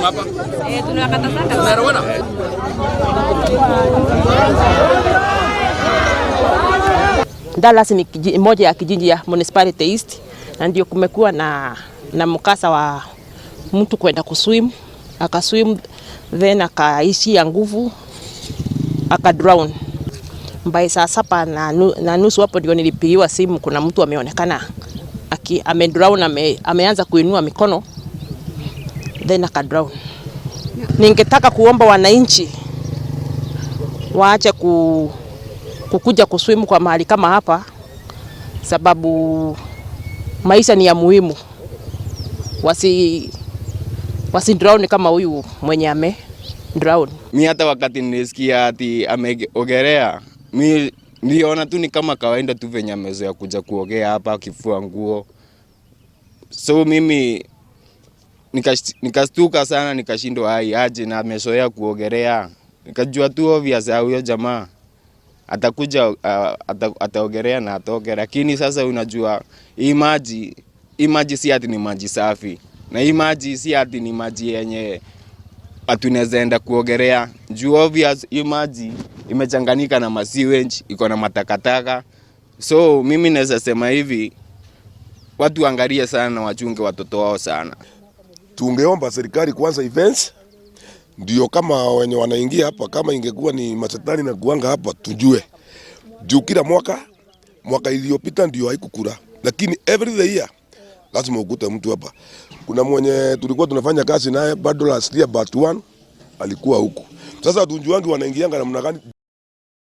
Hapa. Tunaelewana? Dallas ni moja ya kijiji ya Municipality East, na ndio kumekuwa na mkasa wa mtu kwenda kuswim, akaswim then akaishia nguvu akadrown. By saa 7 na nusu hapo ndio nilipigiwa simu, kuna mtu ameonekana amedrown, ameanza kuinua mikono then akadrown. Ningetaka kuomba wananchi waache kukuja kuswim kwa mahali kama hapa, sababu maisha ni ya muhimu. Wasi drown kama huyu mwenye ame drown. Mi hata wakati nilisikia ati ameogelea, mi niliona tu ni kama kawaida tu venye amezoea kuja kuogea hapa akifua nguo. So mimi nikastuka sana, nikashindwa ai aje na amezoea kuogelea. Nikajua tu obvious huyo jamaa atakuja, ataogelea na atoke, lakini sasa unajua hii maji si ati ni maji safi, na hii maji si ati ni maji yenye hatunaweza enda kuogelea juu obvious hii maji imechanganyika na masewage, iko na matakataka. So mimi naweza sema hivi, watu waangalie sana na wachunge watoto wao sana. Tungeomba serikali kwanza events ndio kama wenye wanaingia hapa, kama ingekuwa ni mashetani na kuanga hapa tujue. Juu kila mwaka, mwaka iliyopita ndio haikukula, lakini every the year lazima ukute mtu hapa. Kuna mwenye tulikuwa tunafanya kazi naye bado last year but one alikuwa huku. Sasa hatujuangi wanaingianga namna gani.